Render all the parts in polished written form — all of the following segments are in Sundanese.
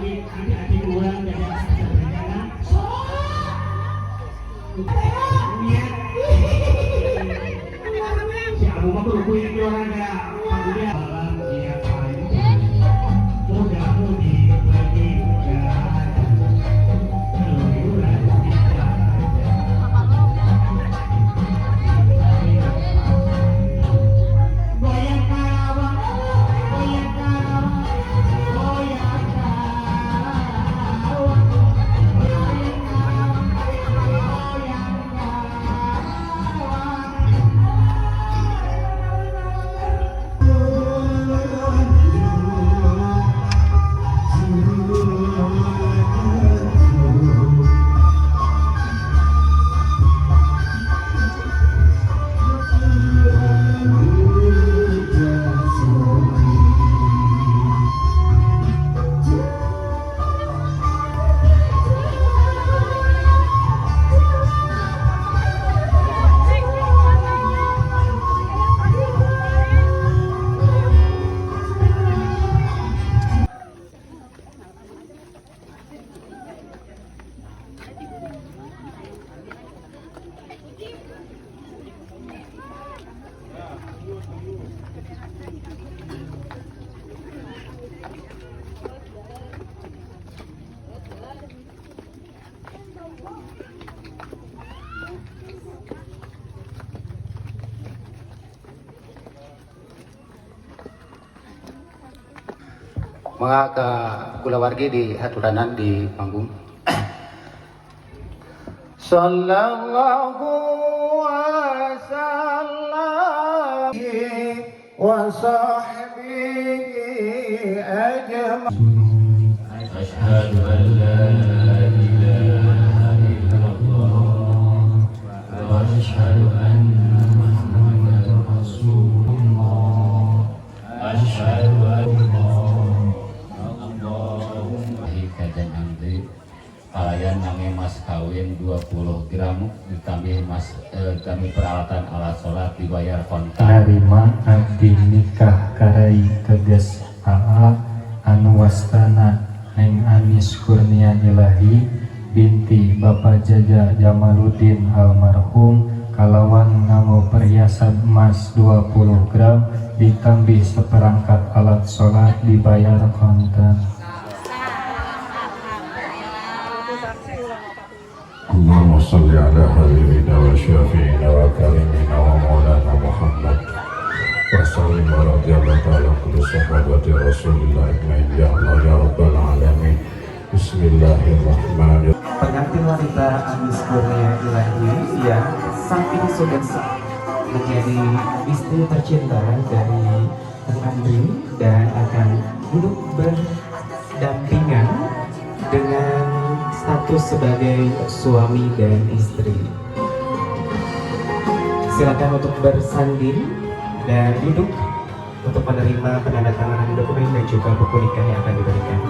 di nanti adik urang jadi bisa berencana. Iya. Si Abu mah kudu yang olahraga. Panggungnya malam dia panjang. Muda-mudi pergi jalan. Keluyuran di jalan. Goyang Karawang, goyang Karawang, goyang Karawang, goyang Karawang, goyang Karawang. Mangga ka kulawargi di haturanan di panggung. Sallallahu wasallam wa sahbihi ajma'in. أشهد أن لا إله إلا الله وأشهد أن محمدا رسول الله أشهد أن اللهم kajian Andri kalayan nami mas kawin 20 gram ditambah mas ditambah peralatan alat sholat dibayar kontan. Narima abdi nikah ka rai teges AA anu wastana Neng Anis Kurnia Ilahi binti Bapak Jaja Jamaluddin almarhum kalawan nganggo perhiasan emas 20 gram ditambih seperangkat alat sholat dibayar kontan. اللهم صل على حبيبنا وشفيعنا وكريمنا ومولانا محمد وسلم ورضي الله تعالى عن كل صحابة رسول الله أجمعين. يا الله يا رب العالمين. بسم الله الرحمن Pengantin wanita Anis Kurnia Ilahi yang saat ini sudah sah menjadi istri tercinta dari Kang Andri dan akan duduk berdampingan dengan status sebagai suami dan istri. Silakan untuk bersanding dan duduk untuk menerima penandatanganan dokumen dan juga buku nikah yang akan diberikan.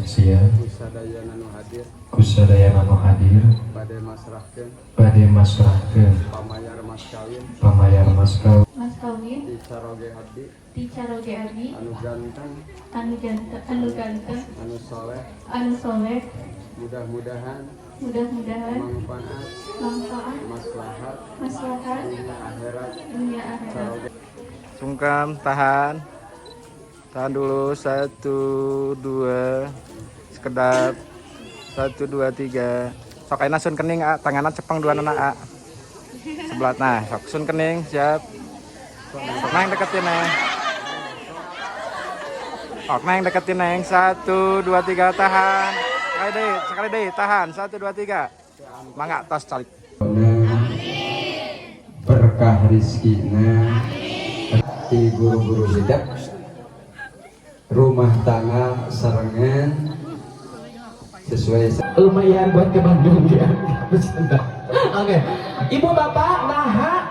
Sia Ku sadayana nu hadir ku sadayana nu hadir bade masrahkeun bade masrahkeun pamayar mas kawin pamayar mas kawin mas kawin ti caroge abdi ti caroge abdi anu ganteng anu ganteng, anu ganteng, anu soleh, anu soleh, mudah-mudahan mudah-mudahan manfaat, manfaat, maslahat maslahat dunia akhirat dunia akhirat. Caroge. Sungkem, tahan. Tahan dulu. Satu, dua. Sekedap. Satu, dua, tiga. Sok ayeuna sun kening, A. Tanganna cepeng dua nana, A. Sebelah. Nah, sok sun kening, siap. Sok neng deketin, Neng. Sok neng deketin, Neng. Satu, dua, tiga, tahan. Sekali deh, sekali deh, tahan. Satu, dua, tiga. Mangga, tos calik. Berkah rizkina di guru-guru hidup rumah tangga sarengan sesuai. Lumayan buat ke Bandung ya. Bercanda. Oke, ibu bapak, naha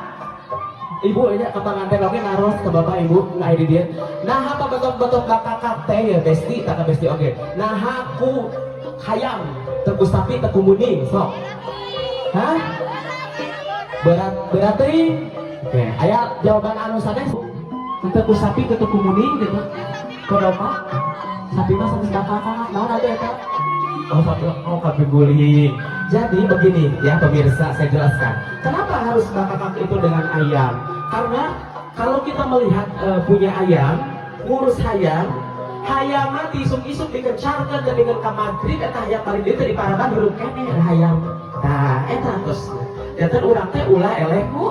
ibu ini ke panganten oke naros ke bapak ibu nah ini dia naha pabetot-betot kakak teh ya besti tak besti. Oke, naha ku hayam teu ku sapi, teu ku munding, sok. Hah? Berat berat teuing. Oke, aya jawaban anu sanes? Teu ku sapi teu ku munding gitu. Ku domba. Sapi mah sanes bakakak. Naon atuh eta? Oh, sapi, oh, sapi guling. Jadi begini ya pemirsa, saya jelaskan. Kenapa harus bakakak itu dengan ayam? Karena kalau kita melihat punya ayam, ngurus hayam, hayam mati isuk-isuk dikencarkan dan dengan ka magrib eta hayam paling dieu teh diparaban hirup keneh hayam. Nah, eta terus. Janten urang teh ulah eleh ku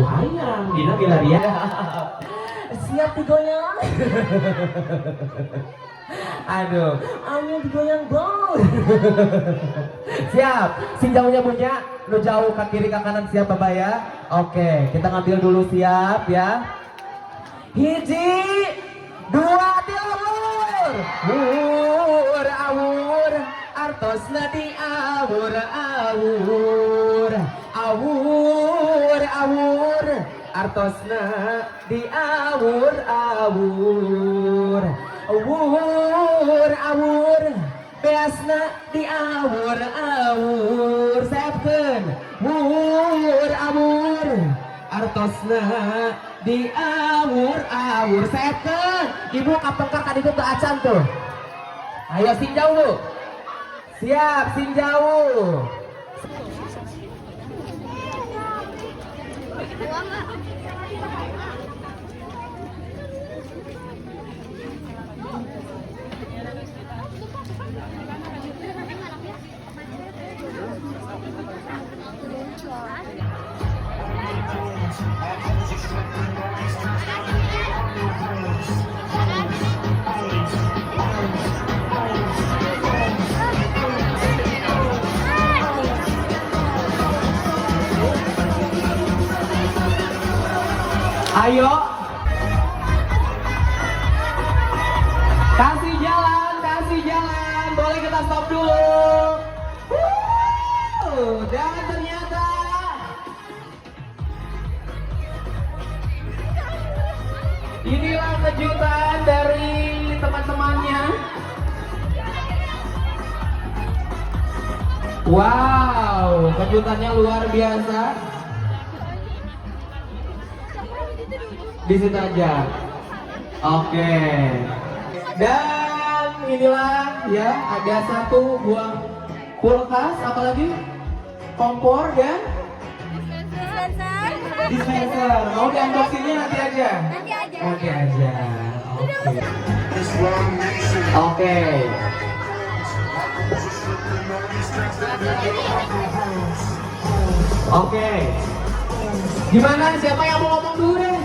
hayam. Dina milarian. Siap digoyang. Aduh, ayo digoyang dong. Siap, sing jauhnya punya, lu jauh ke kiri ke kanan, siap Bapak ya. Oke, kita ngambil dulu, siap ya. Hiji, dua, tilu, wur. Wur, awur, artosna di awur, awur. Awur, awur, artosna di awur, awur. Awur, awur, beasna di awur, awur. Seepkeun. Wur, awur, artosna di awur, awur. Seepkeun. Ibu kapengker ka ditu teu acan tuh. Ayo sing jauh, Bu. Siap, sing jauh. Ayo. Kasih jalan, kasih jalan. Boleh kita stop dulu. Wuh, dan ternyata inilah kejutan dari teman-temannya. Wow, kejutannya luar biasa. Di situ aja. Oke. Dan inilah ya, ada satu buah kulkas, apalagi kompor dan Dispenser. Dispenser. Mau di unboxingnya nanti aja. Nanti aja. Nanti aja. Oke. Oke. Oke. Gimana? Siapa yang mau ngomong dulu deh?